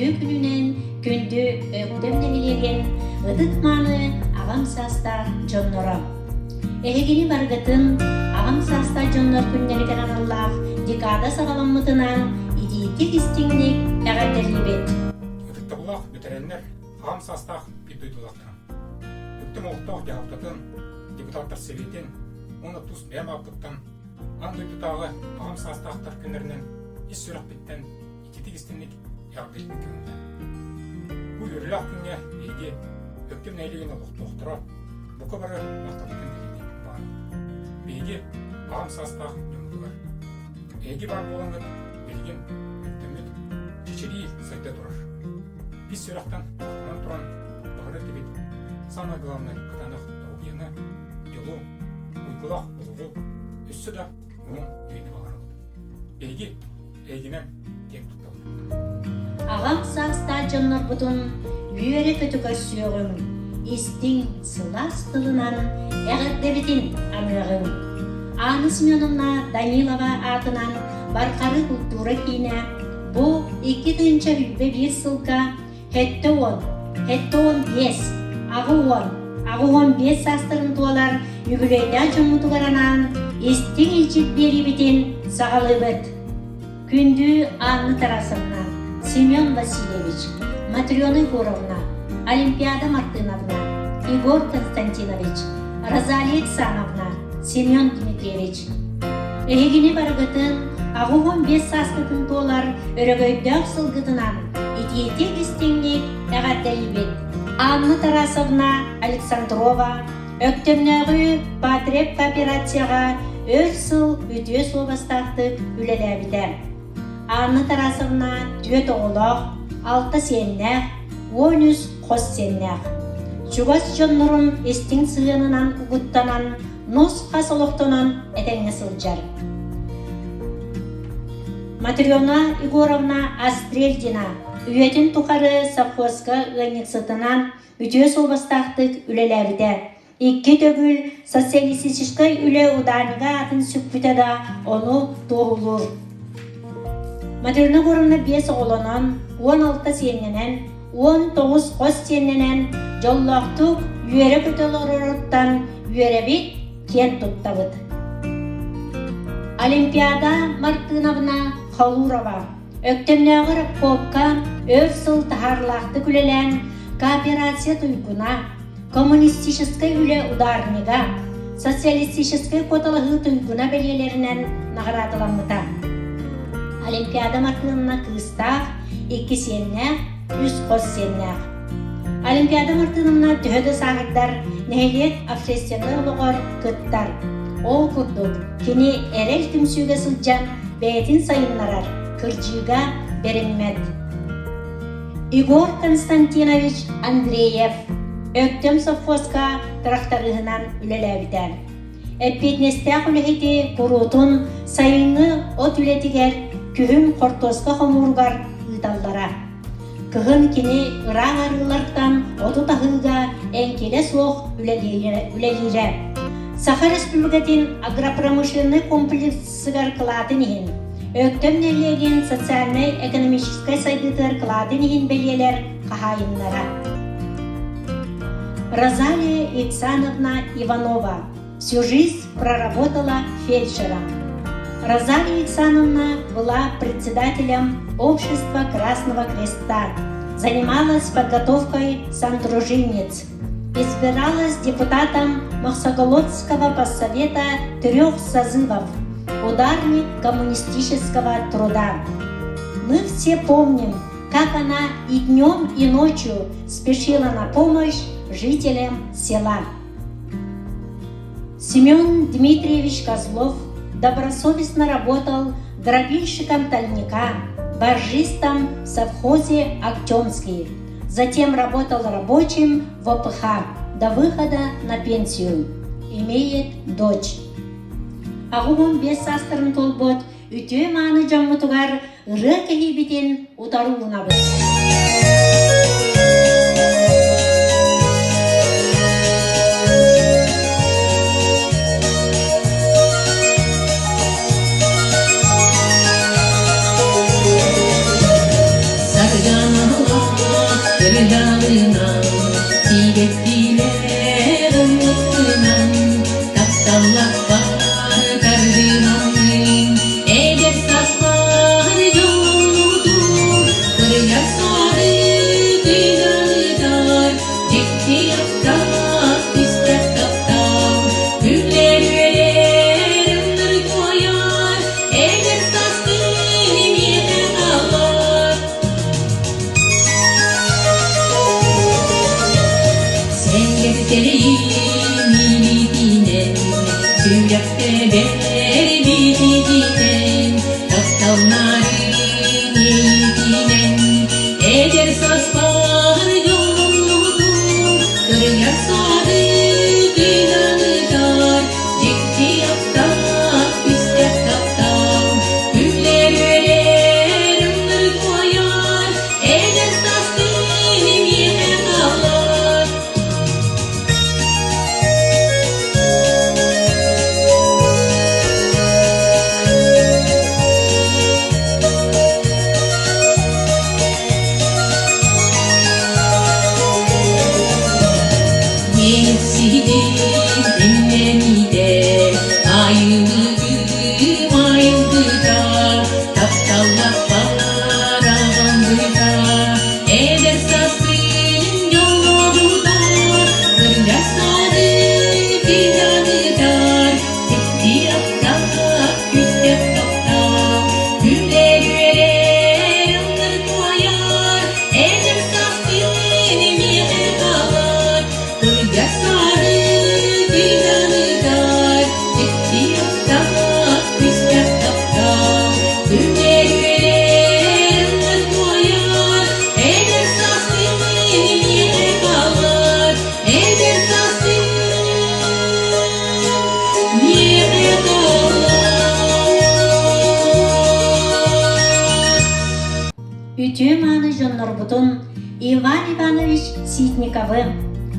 Үтүө күнүнэн күндү Өктөм нэһилиэгин ытык-мааны аҕам саастаах дьонноро! Эһигини барыгытын аҕам саастаах дьоннор күннэригэр аналлаах декада саҕаламмытынан итиитик-истиҥник эҕэрдэлиибит! Ытыктабыллаах бэтэрээннэр, аҕам саастаах биир дойдулаахтара! Өктөм олохтоох дьаһалтатын, депутаттар сэбиэтин уонна тус бэйэм ааппыттан аан дойдутааҕы аҕам саастаахтар күннэринэн ис сүрэхпиттэн ититик истинник эҕэрдэлиибин көҥүллээн. Бу үөрүүлээх күҥҥэ биһиги Өктөм нэһилиэгин олохтоохторо бука бары махталбытын бэлиэтиэхпит баҕарабыт. Биһиги аҕам саастаах дьоммутугар. Эһиги баар буолаҥҥыт билигин Өктөммүт чэчирии сайда турар. Ис сүрэхтэн махтанан туран баҕарар этибит самое главное кытаанах доруобуйаны, дьолу, уйгулаах олоҕу өссө да уһун үйэни баҕарабыт. Эһиги эйигинэн киэн туттабыт. Аҕам саастаах дьоннорбутун үөрэ-көтө көрсүөҕүҥ, истиҥ, сылаас тылынан эҕэрдэбитин аныаҕыҥ. Анна Семеновна Данилова аатынан Бархары култуура киинэ бу 2021 сылга 70, 75, 80, 85 саастарын туолар үбүлүөйдээх дьоммутугар анаан истиҥ илдьит биэриибитин саҕалыыбыт. Күндү Анна Тарасовна, Семен Васильевич, Матрена Егоровна, Олимпиада Мартыновна, Егор Константинович, Розалия Александровна, Семен Дмитриевич. Эһигини барыгытын 85 сааскытын туолар өрөгөйдөөх сылгытынан итиитик истиҥник эҕэрдэлиибит. Анна Тарасовна Александрова Өктөмнөөҕү Патреп кооперацияҕа өр сыл үтүө суобастаахтык үлэлээбитэ. Анна Тарасовна түөрт оҕолоох, алта сиэннээх, 13 хос сиэннээх. Чугас дьоннорун истиҥ сыһыанынан угуттанан, нус-хас олохтонон этэҥҥэ сылдьар. Матрена Егоровна Астрельдина үйэтин тухары совхозка ыанньыксытынан үтүө суобастаахтык үлэлээбитэ. Икки төгүл социалистическай үлэ ударнига аатын сүкпүтэ да ону туоһулуур. Матрена Егоровна биэс оҕолонон, 16 сиэннэнэн, 19 хос сиэннэнэн дьоллоохтук үөрэ-көтө олороруттан үөрэбит, киэн туттабыт. Олимпиада Мартыновна Халурова Өктөмнөөҕү рабкопка өр сыл таһаарылаахтык үлэлээн кооперация туйгуна, коммунистическай үлэ ударнига, социалистическай куоталаһыы туйгуна бэлиэлэринэн наҕараадаламмыта. Олимпиада Мартыновна кыыстаах, икки сиэннээх, үс хос сиэннээх. Олимпиада Мартыновна төһө да сааһырдар, нэһилиэк общественнай олоҕор кыттар. Ол курдук, кини эрэл түмсүүгэ сылдьан бэйэтин сайыннарар, кырдьыыга бэриммэт. Егор Константинович Андреев Өктөм совхозка тракториһынан үлэлээбитэ. Эппиэтинэстээх үлэһити куруутун сайыҥҥы от үлэтигэр, күһүн хортуоска хомууругар ыыталлара. Кыһын кини ыраах арыылартан оту таһыыга эҥкилэ суох үлэлиирэ. Саха Республикатын агропромышленнай комплексыгар кылаатын иһин, Өктөм нэһилиэгин социальнай-экономическай сайдыытыгар кылаатын иһин бэлиэлэр хаһаайыннара. Розалия Иксановна Иванова Всю жизнь проработала фельдшером. Розалия Александровна была председателем Общества Красного Креста, занималась подготовкой сандружинниц, избиралась депутатом Махсоголодского поссовета трех созывов, ударник коммунистического труда. Мы все помним, как она и днем, и ночью спешила на помощь жителям села. Семен Дмитриевич Козлов добросовестно работал дробильщиком тальника, баржистом в совхозе «Актемский». Затем работал рабочим в ОПХ до выхода на пенсию. Имеет дочь. 85 саастарын туолбут үтүө-мааны дьоммутугар ырыа кэһиибитин утары уунабыт. Саргана. Сардаҥынан, сибэккилэр ыллыктынан, тапталлахпар тардыһаммын, эдэр сааспар дьоллуутун, кырыйар саары тыынарытар, дьикти аптаах түстэх таптал, күлэр үөрэр ыллыр туойар, эдэр саастыы миэхэ хаалар. Сэҥээртэриим илиитинэн, сүрэхтэбэр биитинэн, тапталларын иэйиитинэн, эдэр сааспар дьоллуутун, кырыйар саады тыынан дьикти аптаах күстэх таптал, күлэр үөрэр ыллыр туойар, Эдэр саастыы миэхэ хаалар. Иэсидин иннэмиитэ айылгы майгыта тапталлахпар аҕаммыта эдэр саастыын дьоллообута кырдьар саады кыйданыта дьикти аптаах күүстээх таптал күлэр үөрэр ыллыр туойар эдэр саастыын миэхэ хаалар кырдьар саады кыйданыта дьикти аптаах күүстээх таптал күлэр үөрэр ыллыр туойар эдэр саастыын миэхэ хаалар эдэр саастыын миэхэ хаалар. Үтүө-мааны дьоннорбутун Иван Иванович Ситниковы,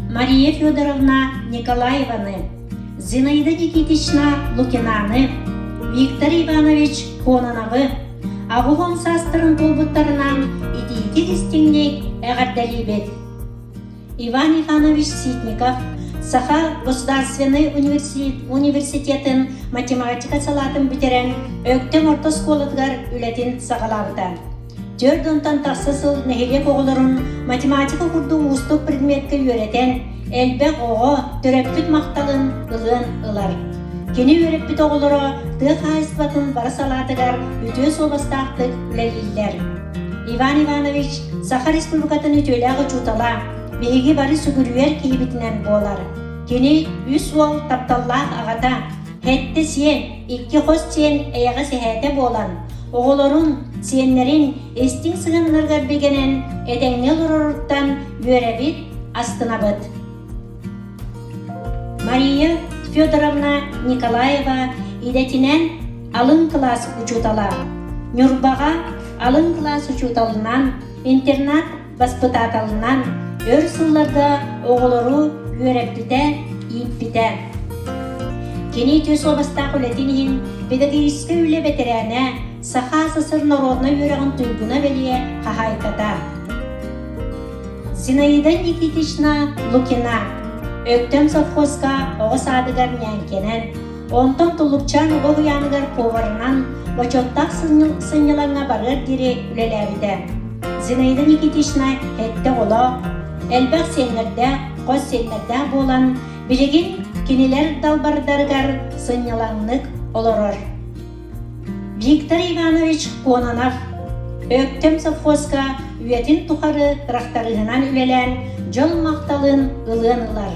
Мария Федоровна Николаеваны, Зинаида Никитична Лукинаны, Виктор Иванович Кононовы 80 саастарын туолбуттарынан итиитик истиҥник эҕэрдэлиибит! Иван Иванович Ситников Саха государственнай университетын математика салаатын бүтэрэн Өктөм орто оскуолатыгар үлэтин саҕалаабыта. 4 онтон тахса сыл нэһилиэк оҕолорун математика курдук уустук предметкэ үөрэтэн, элбэх оҕо төрөппүт махталын ылыан ылар. Кини үөрэппит оҕолоро тыа хаһаайыстыбатын бары салаатыгар үтүө суобастаахтык үлэлииллэр. Иван Иванович Саха Республикатын үтүөлээх учуутала, биһиги бары сүгүрүйэр киһибитинэн буолар. Кини үс уол тапталлаах аҕата, сэттэ сиэн, икки хос сиэн эйэҕэс эһээтэ буолан, оҕолорун, сиэннэрин истиҥ сыһыаннарыгар бигэнэн этэҥҥэ олороруттан үөрэбит, астынабыт. Мария Федоровна Николаева идэтинэн алын кылаас учуутала. Ньурбаҕа алын кылаас учууталынан, интернат баспытааталынан өр сылларга оҕолору үөрэппитэ, ииппитэ. Кини үтүө суобастаах үлэтин иһин педагогическай үлэ бэтэрээнэ, Саха СССР народнай үөрэҕин туйгуна бэлиэ хаһаайката. Зинаида Никитична Лукина Өктөм совхозка оҕо саадыгар ньээҥкэнэн, онтон Туллукчаан оҕо уһуйааныгар поварынан бочуоттаах сынньалаҥҥа барыар диэри үлэлээбитэ. Зинаида Никитична сэттэ оҕолоох, элбэх сиэннэрдээх, хос сиэннэрдээх буолан, билигин кинилэр далбардарыгар сынньалаҥнык олорор. Виктор Иванович Кононов Өктөм совхозка үйэтин тухары тырахтарыыһынан үлэлээн дьон махталын ылыан ылар.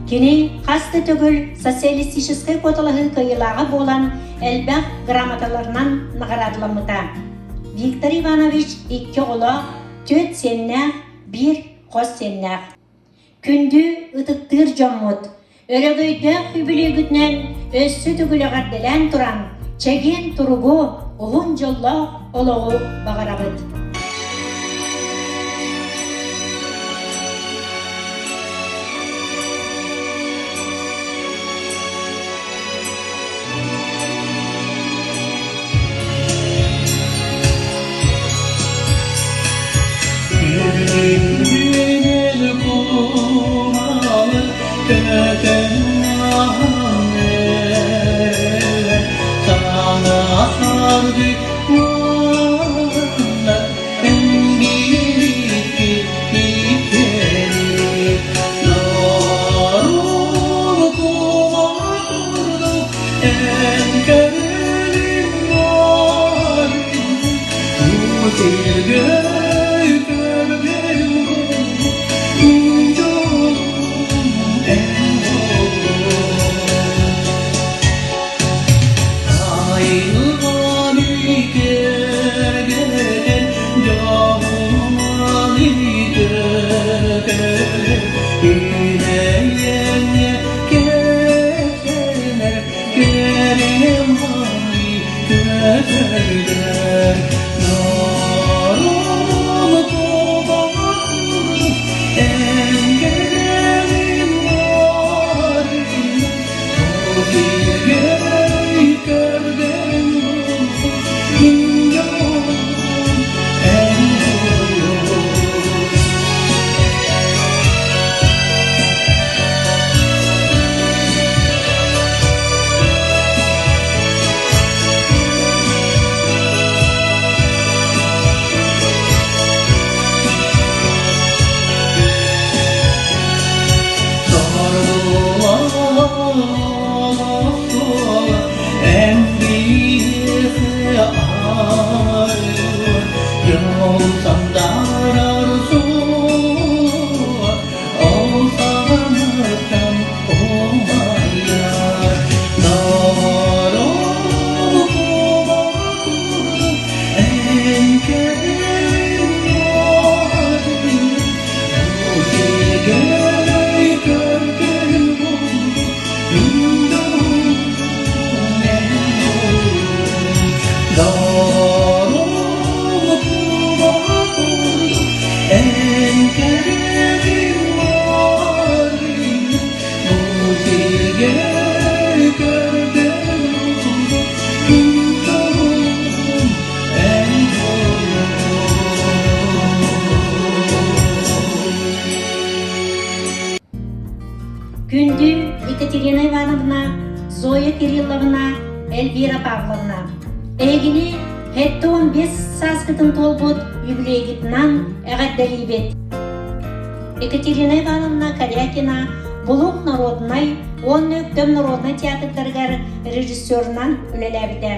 Кини хас да төгүл социалистическай куоталаһыы кыайыылааҕа буолан элбэх грамоталарынан наҕараадаламмыта. Виктор Иванович икки оҕолоох, түөрт сиэннээх, биир хос сиэннээх. Күндү ытыктыыр дьоммут, өрөгөйдөөх үбүлүөйгүтүнэн өссө төгүл эҕэрдэлээн туран, чэгиэн туругу, уһун дьоллоох олоҕу баҕарабыт. сиргэ көргөн мин дьолум эн буолуо. Күндү Екатерина Ивановна, Зоя Кирилловна, Эльвира Павловна, эһигини 75 сааскытын туолбут юбилейгитынан эҕэрдэлиибит! Екатерина Ивановна Корякина Булуҥ народнай уонна Өктөм народнай театрдарыгар режиссерунан үлэлээбитэ.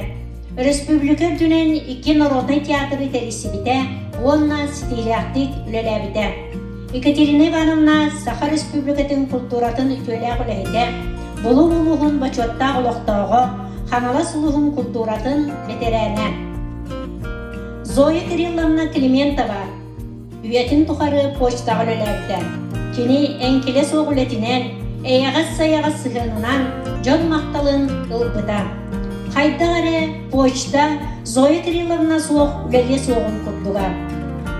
Өрөспүүбүлүкэ үрдүнэн икки народнай театры тэрийсибитэ уонна ситиилээхтик үлэлээбитэ. Екатерина Ивановна Саха Республикатын култууратын үтүөлээх үлэһитэ, Булуҥ улууһун бочуоттаах олохтооҕо, Хаҥалас улууһун култууратын бэтэрээнэ. Зоя Кирилловна Климентова үйэтин тухары почтаҕа үлэлээбитэ. Кини эҥкилэ суох үлэтинэн, эйэҕэс-сайаҕас сыһыанынан дьон махталын ылбыта. Хайдах эрэ почта Зоя Кирилловна суох үлэлиэ суоҕун курдуга.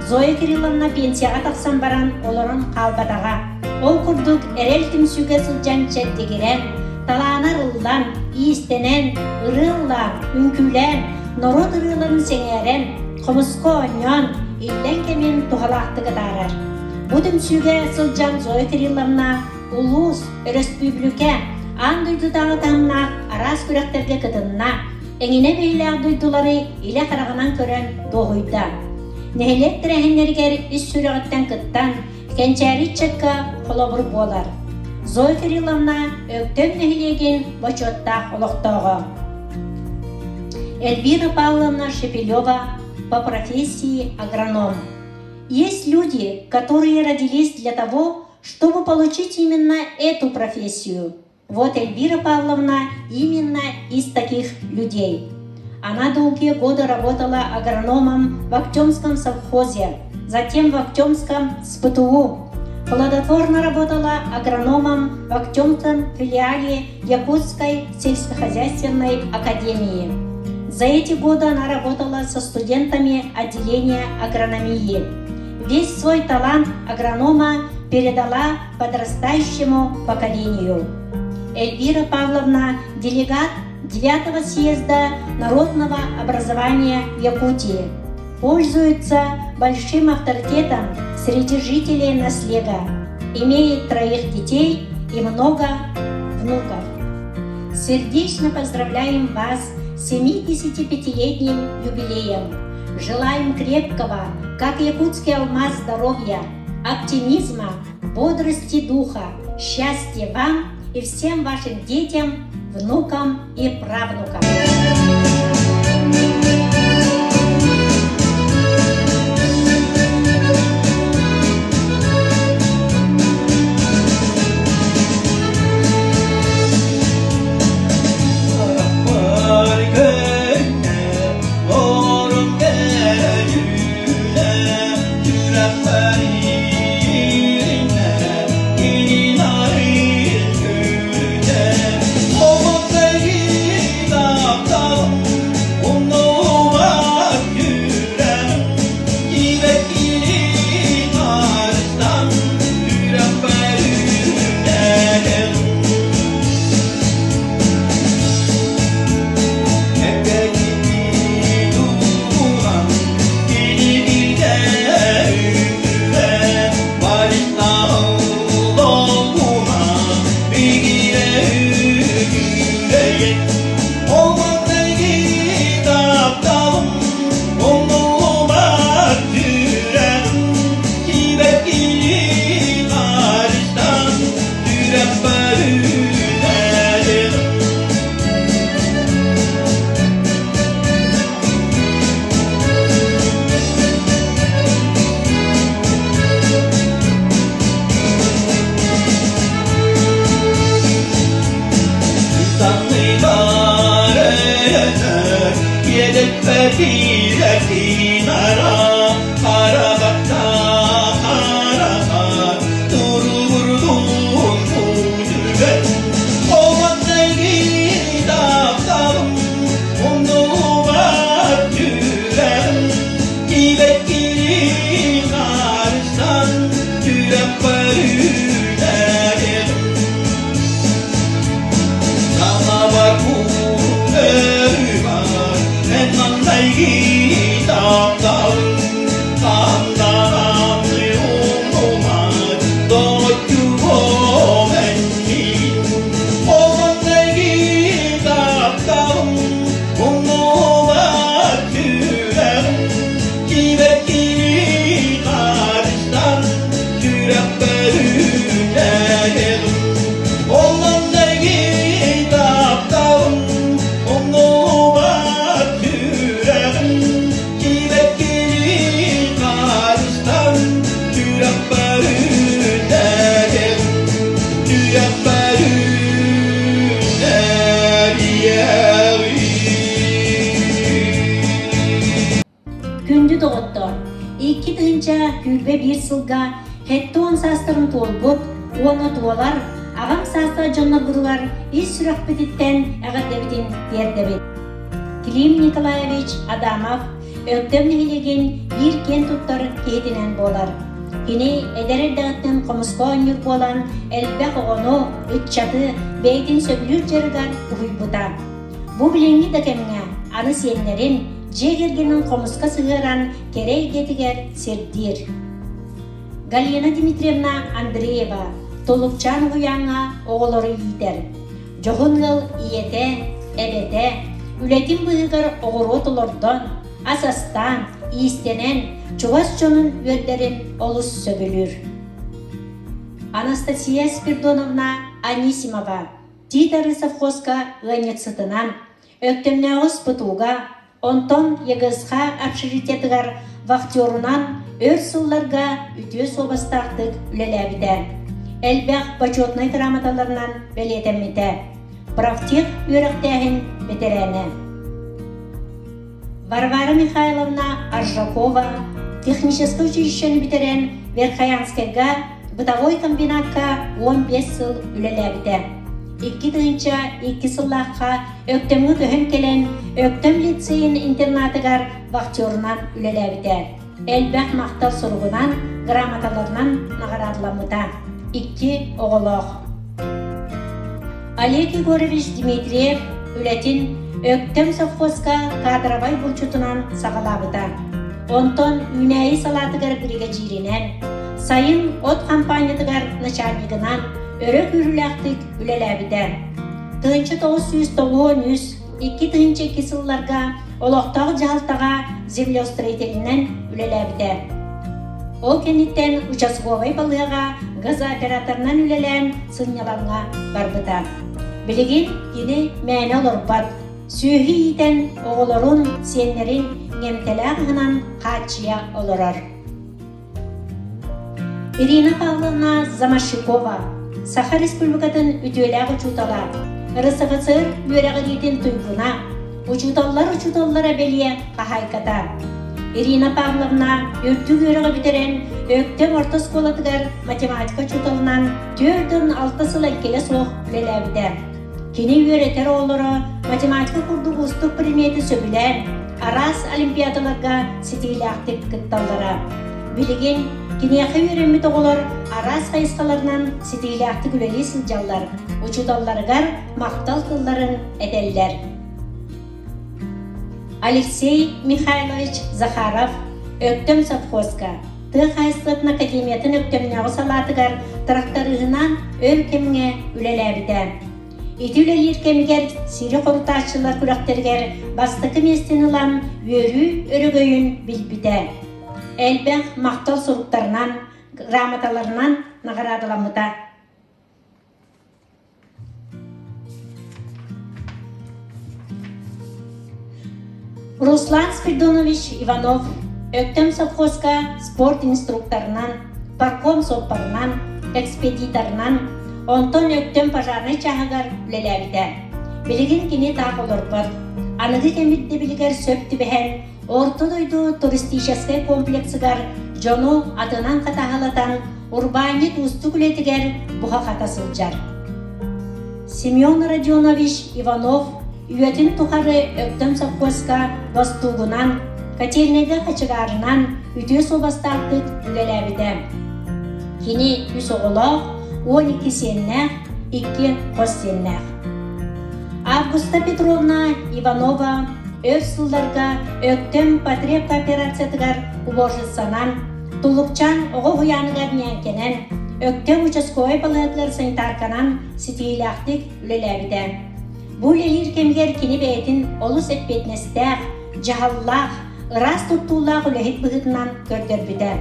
Зоя Кирилловна пенсияҕа тахсан баран олорон хаалбатаҕа. Ол курдук эрэл түмсүүгэ сылдьан чэбдигирэн, талаана арыллан, иистэнэн, ырыа ыллаан, үҥкүүлээн, норуот ырыаларын сэҥээрэн, хомуска оонньоон, иллэҥ кэмин туһалаахтык атаарар. Бу түмсүүгэ сылдьан Зоя Кирилловна улуус, өрөспүүбүлүкэ, аан дойдутааҕы таһымнаах араас күрэхтэргэ кытынна, эҥинэ бэйэлээх дойдулары илэ хараҕынан көрөн дуоһуйда. Нэһилиэк тэрээһиннэригэр ис сүрэҕиттэн кыттан, кэнчээри ыччакка холобур буолар. Зоя Кирилловна Өктөм нэһилиэгин бочуоттаах олохтооҕо. Эльвира Павловна Шепелева по профессии агроном. Есть люди, которые родились для того, чтобы получить именно эту профессию. Вот Эльвира Павловна именно из таких людей. Она долгие годы работала агрономом в Актемском совхозе, затем в Актемском СПТУ. Плодотворно работала агрономом в Актемском филиале Якутской сельскохозяйственной академии. За эти годы она работала со студентами отделения агрономии. Весь свой талант агронома передала подрастающему поколению. Эльвира Павловна – делегат 9 съезда народного образования Якутии. Пользуется большим авторитетом среди жителей наслега. Имеет троих детей и много внуков. Сердечно поздравляем вас с 75-летним юбилеем. Желаем крепкого, как якутский алмаз здоровья, оптимизма, бодрости духа, счастья вам и всем вашим детям, внукам и правнукам. Хара, хара баттаа, хара хаар, туругурдун күлүгэн. Оҕонньоргин тапталым, умнубат сүрэҕим, кибэккири харыстан, сүрэхпэр үүнэриэҕим. Санаабар күүрэр эн маҥнайгы тапталыҥ, хандаҕаны умнумар, доҕоччугум эн миигин. Ол маҥнайгы тапталым, умнубат сүрэҕим, кибэккини харыстан, сүрэхпэр үүнэриэҕим. Ол маҥнайгы тапталым, умнубат сүрэҕим, кибэккини харыстан, сүрэхпэр үүнэриэҕим, сүрэхпэр үүнэриэҕим. Күндү доҕоттор, 2021 сылга 70 саастарын туолбут уонна туолар аҕам саастаах дьоннорбутугар ис сүрэхпититтэн эҕэрдэбитин тиэрдэбит. Клим Николаевич Адамов Өктөм нэһилиэгин биир киэн туттар киһитинэн буолар. Кини эдэр эрдэҕиттэн хомуска оонньуур буолан элбэх оҕону, ыччаты бэйэтин сөбүлүүр дьарыгар уһуйбута. Бу билиҥҥи да кэмҥэ аны сиэннэрин, дьиэ кэргэнин хомуска сыһыаран кэрэ эйгэтигэр сирдиир. Галина Дмитриевна Андреева Тулукчаан уһуйааҥҥа оҕолору иитэр. Дьоһун ыал ийэтэ, эбэтэ үлэтин быыһыгар оҕуруот олордон, ас астаан, иистэнэн, чугас дьонун үөрдэрин олус сөбүлүүр. Анастасия Спирдоновна Анисимова Тиит Арыы совхозка ыанньыксытынан, Өктөмнөөҕү СПТУ-га, онтон ЕГСХ общежитиетыгар вахтерунан өр сылларга үтүө суобастаахтык үлэлээбитэ. Элбэх почетнай грамоталарынан бэлиэтэммитэ. Профтех үөрэхтээһин бэтэрээнэ. Варвара Михайловна Аржакова техническэй училищены бүтэрэн Верхоянскайга бытовой комбинакка 15 сыл үлэлээбитэ. 2002 сыллаахха Өктөмҥө көһөн кэлэн Өктөм лицейин интернатыгар вахтерунан үлэлээбитэ. Элбэх махтал суругунан, грамоталарынан наҕараадаламмыта. Икки оҕолоох. Олег Егорович Дмитриев үлэтин Өктөм совхозка кадровай булчутунан саҕалаабыта. Онтон үүнээйи салаатыгар биригэдьииринэн, сайын от хампаанньатыгар начальнигынан өрө күүрүүлээхтик үлэлээбитэ. 1993 2002 сылларга олохтоох дьаһалтаҕа землеустроителинэн үлэлээбитэ. Ол кэнниттэн участковай балыыһаҕа газооператорынан үлэлээн сынньалаҥҥа барбыта. Билигин кини мээнэ олорбот, сүөһү иитэн оҕолорун, сиэннэрин иҥэмтэлээх аһынан хааччыйа олорор. Ирина Павловна Замашикова, Саха Республикатын үтүөлээх учуутала, РСФСР үөрэҕириитин туйгуна, учууталлар учууталлара бэлиэ хаһаайката. Ирина Павловна үрдүк үөрэҕи бүтэрэн Өктөм орто оскуолатыгар математика учууталынан 46 сыл эҥкилэ суох үлэлээбитэ. Кини үөрэтэр оҕолоро математика курдук уустук предмети сөбүлээн, араас олимпиадаларга ситиилээхтик кытталлара. Билигин киниэхэ үөрэммит оҕолор араас хайысхаларынан ситиилээхтик үлэлии сылдьаллар, учууталларыгар махтал тылларын этэллэр. Алексей Михайлович Захаров Өктөм совхозка тыа хаһаайыстыбатын академиятын Өктөмнөөҕү салаатыгар тракториһынан өр кэмҥэ үлэлээбитэ. Ити үлэлиир кэмигэр сири хорутааччылар күрэхтэригэр бастакы миэстэни ылан үөрүү өрөгөйүн билбитэ. Элбэх махтал суруктарынан, грамоталарынан наҕараадаламмыта. Руслан Спиридонович Иванов Өктөм совхозка спорт инструкторынан, парком суоппарынан, экспедиторынан, онтон Өктөм пожарнай чааһыгар үлэлээбитэ. Билигин кини таах олорбот. Аныгы кэм ирдэбилигэр сөп түбэһэн, Орто дойду туристическай комплексыгар дьону атынан хатааһылатан урбаанньыт уустук үлэтигэр буһа-хата сылдьар. Семен Родионович Иванов үйэтин тухары Өктөм совхозка бостуугунан, котельнайга хачыгаарынан үтүө суобастаахтык үлэлээбитэ. Кини үс оҕолоох, 12 сиэннээх, икки хос сиэннээх. Августа Петровна Иванова өр сылларга Өктөм потребкооперациятыгар уборщицанан, Туллукчаан оҕо уһуйааныгар ньээҥкэнэн, Өктөм участковай балыыһатыгар санитарканан ситиһиилээхтик үлэлээбитэ. Бу үлэлиир кэмигэр кини бэйэтин олус эппиэтинэстээх, дьаһаллаах, ыраас туттуулаах үлэһит быһыытынан көрдөрбүтэ.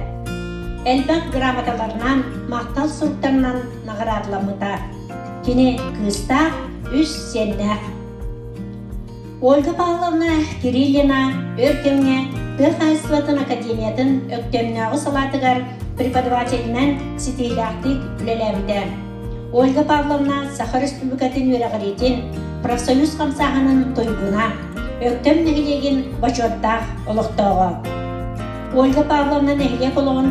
Элбэх грамоталарынан, махтал суруктарынан наҕараадаламмыта. Кини кыыстаах, үс сиэннээх. Ольга Павловна Кириллина өр кэмҥэ тыа хаһаайыстыбатын академиятын Өктөмнөөҕү салаатыгар преподавателинэн ситиһиилээхтик үлэлээбитэ. Ольга Павловна Саха Республикатын үөрэҕириитин профсоюз хамсааһынын туйгуна, Өктөм нэһилиэгин бочуоттаах олохтооҕо. Ольга Павловна нэһилиэк олоҕун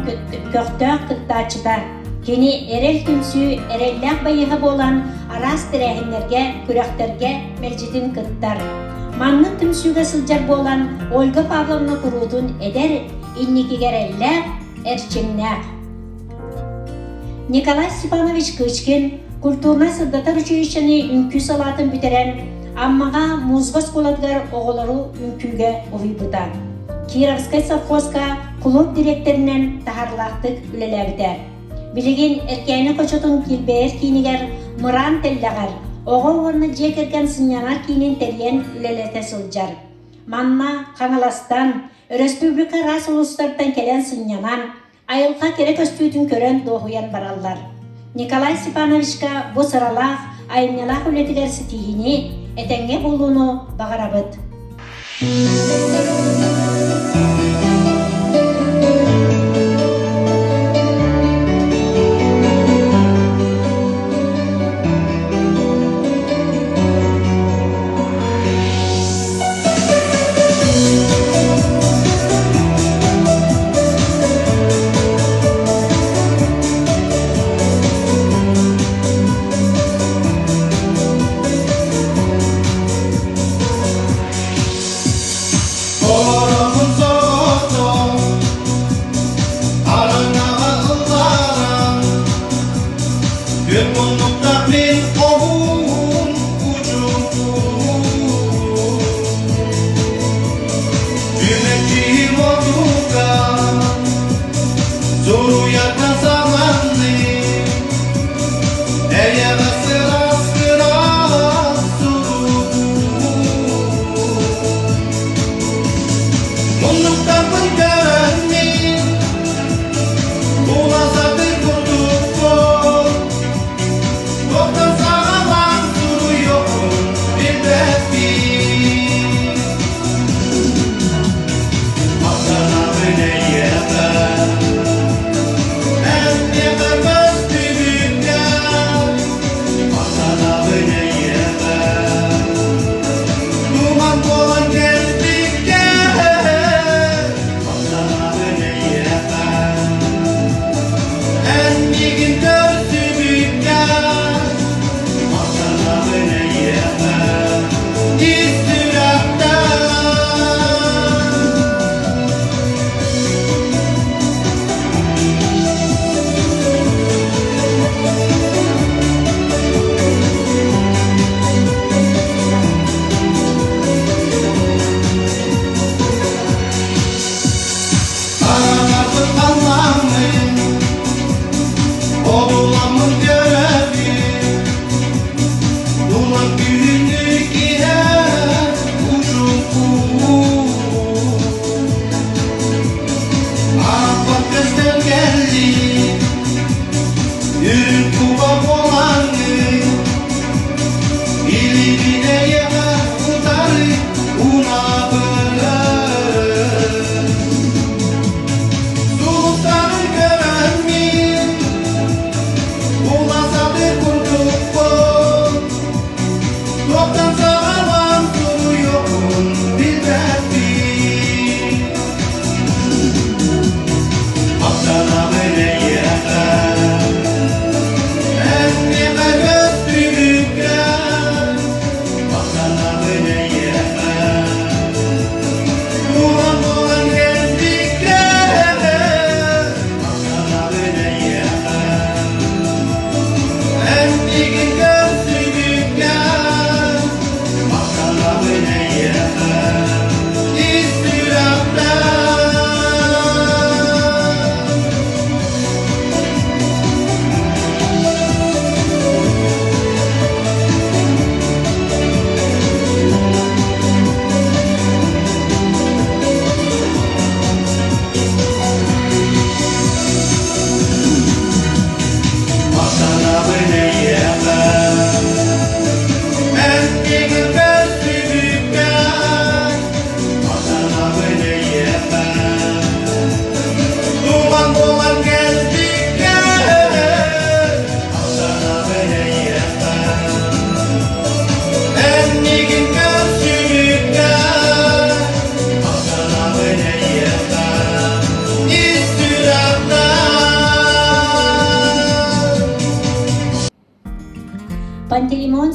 көхтөөх кыттааччыта. Кини эрэл түмсүү эрэллээх байыһа буолан араас тэрээһиннэргэ, күрэхтэргэ мэлдьитин кыттар. Маннык түмсүүгэ сылдьар буолан Ольга Павловна куруутун эдэр, инникигэ эрэллээх, эрчимнээх. Николай Степанович Кычкин культурнай-сырдатар училищены үҥкүү салаатын бүтэрэн, Аммаҕа музыка оскуолатыгар оҕолору үҥкүүгэ уһуйбута. Кировскай совхозка кулууп дириэктэринэн таһаарыылаахтык үлэлээбитэ. Билигин Эркээни хочотун килбэйэр киинигэр Мыраан тэллэҕэр оҕо уонна дьиэ кэргэн сынньанар киинин тэрийэн үлэлэтэ сылдьар. Манна Хаҥаластан, өрөспүүбүлүкэ араас улуустартан кэлэн сынньанан, айылҕа кэрэ көстүүтүн көрөн дуоһуйан бараллар. Николай Степановичка бу сыралаах, айымньылаах үлэтигэр ситиһиини, этэҥҥэ буолууну баҕарабыт.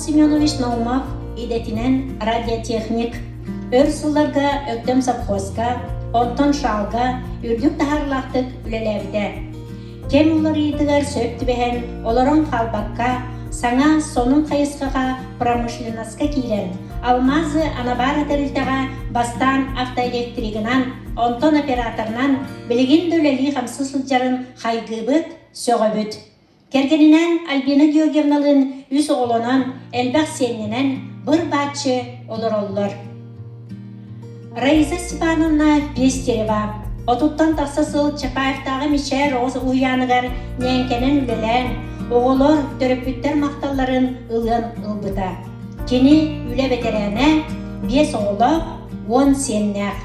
Семенович Наумов идэтинэн радиотехник, өр сылларга Өктөм совхозка, онтон Шалга үрдүк таһаарыылаахтык үлэлээбитэ. Кэм уларыйыытыгар сөп түбэһэн, олорон хаалбакка, саҥа сонун хайысхаҕа промышленноска киирэн, Алмазы Анабара тэрилтэҕэ бастаан автоэлектригынан, онтон операторынан билигин да үлэлии-хамсыы сылдьарын хайгыыбыт, сөҕөбүт. Кэргэнинээн Альбина Георгиевналыын үс оҕолонон, элбэх сиэннэнэн быр-бааччы олороллор. Раиса Степановна Пестерева отуттан тахса сыл Чапаевтааҕы Мичээр оҕо уһуйааныгар ньээҥкэнэн үлэлээн, оҕолор, төрөппүттэр махталларын ылыан ылбыта. Кини үлэ бэтэрээнэ, биэс оҕолоох, 10 сиэннээх.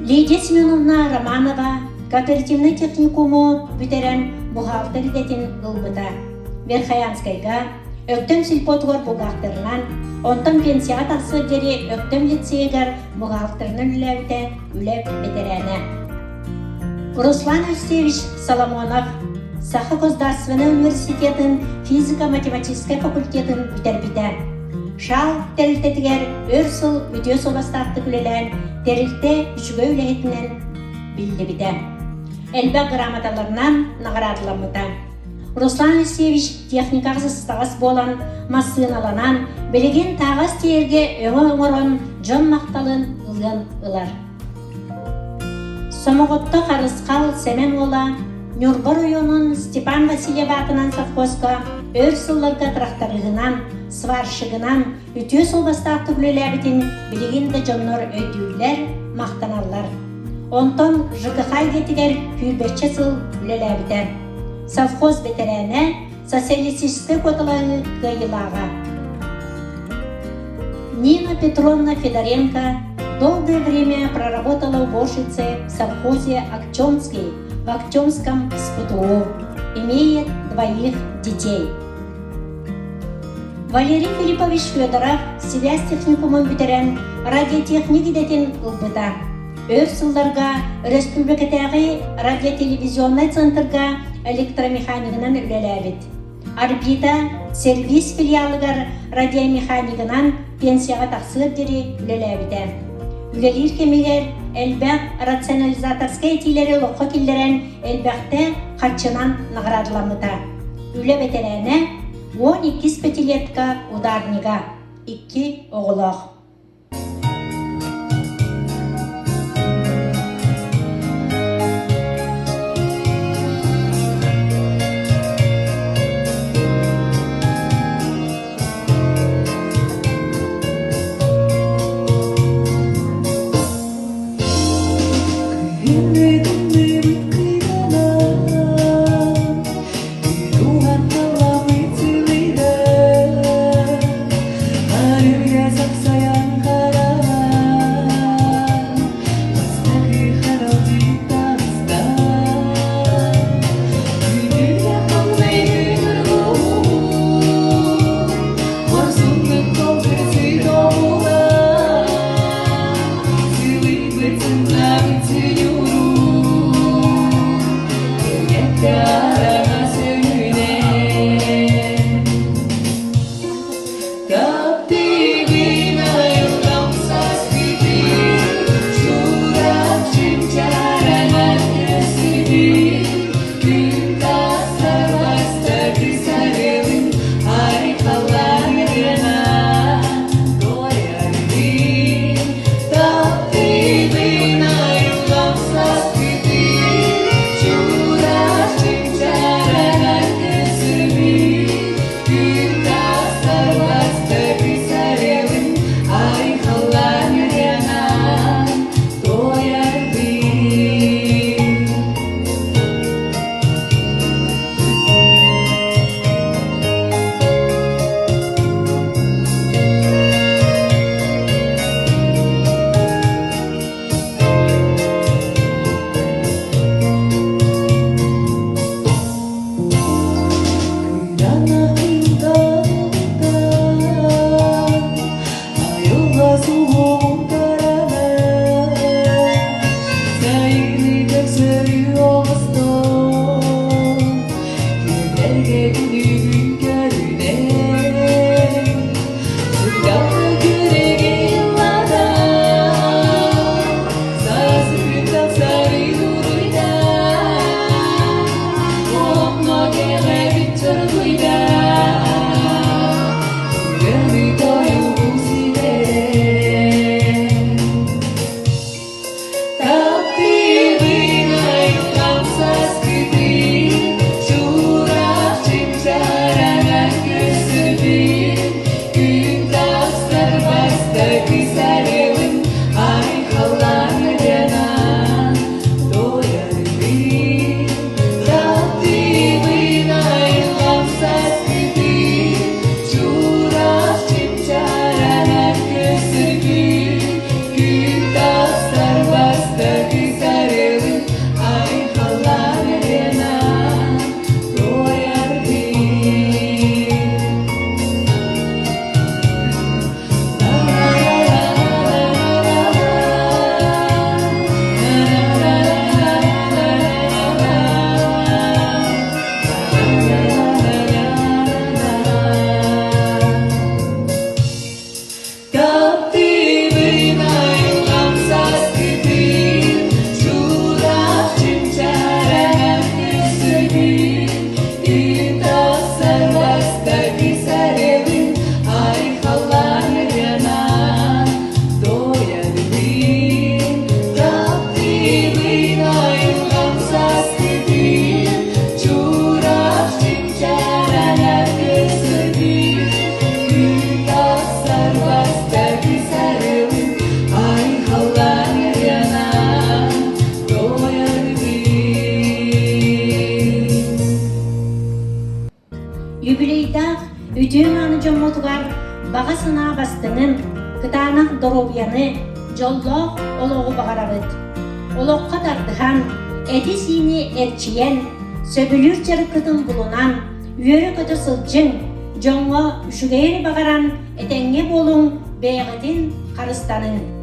Лидия Семеновна Романова кооперативнай техникуму бүтэрэн бухгалтер идэтин ылбыта. Верхоянскайга Өктөм сельпотугар бухгалтерынан, онтон пенсияҕа тахсыар диэри Өктөм лицейигэр бухгалтерынан үлэлээбитэ, үлэ бэтэрээнэ. Руслан Алексеевич Соломонов Саха государственнай университетын физико-математическай факультетын бүтэрбитэ. Шал тэрилтэтигэр өр сыл үтүө суобастаахтык үлэлээн, тэрилтэ үчүгэй үлэһитинэн биллибитэ. Элбэх грамоталарынан наҕараадаламмыта. Руслан Алексеевич техникаҕа сыстаҕас буолан, массыыналанан, билигин таһаҕас тиэйэргэ өҥө оҥорон дьон махталын ылыан ылар. Сомоҕотто Харысхал Сэмэн уола Ньурба оройуонун Степан Васильев аатынан совхозка өр сылларга тракториһынан, сварщигынан үтүө суобастаахтык үлэлээбитин билигин да дьоннор өйдүүллэр, махтаналлар. Онтон ЖКХ эйгэтигэр сүүрбэччэ сыл үлэлээбитэ. Совхоз бэтэрээнэ, социалистическай куоталаһыы кыайыылааҕа. Нина Петровна Федоренко долгое время проработала уборщицей в совхозе «Актемский» в Актемском СПТУ. Имеет двоих детей. Валерий Филиппович Федоров связь техникумун бүтэрэн радиотехник идэтин ылбыта. Өр сылларга өрөспүүбүлүкэтээҕи радиотелевизионнай центрга электромеханигынан үлэлээбит. Арбита сервис филиалыгар радиомеханигынан пенсияҕа тахсыар диэри үлэлээбитэ. Үлэлиир кэмигэр элбэх рационализаторскай этиилэри олоххо киллэрэн элбэхтэ харчынан наҕараадаламмыта. Үлэ бэтэрээнэ, 12 пятилетка ударнига, икки оҕолоох. Күһүҥҥү тымныыбыт кыйданан, Уһатталаммыт сылыйдар, Арыйа сапсайан хараҕар, Бастакы харалдьык таҕыста. Күнүгэ хонной күн Хорсуннук холкутук оҕулар, Сылыйбыт сымнаабыт суньуурун, Кэккэ араҥас өҥүнэн. Таптыыбын айылҕам сааскытын, Чурапчым чараҥар көстүбүт, Күн тахсар бастакы сарыалын Айхаллаан туойарбын. Таптыыбын айылҕам бастыҥын, кытаанах доруобуйаны, дьоллоох олоҕу баҕарабыт. Олоххо тардыһан, эти-сиини эрчийэн, сөбүлүүр дьарыккытын булунан, үөрэ-көтө сылдьыҥ, дьоҥҥо үчүгэйи баҕаран, этэҥҥэ буолуҥ, бэйэҕитин харыстаныҥ.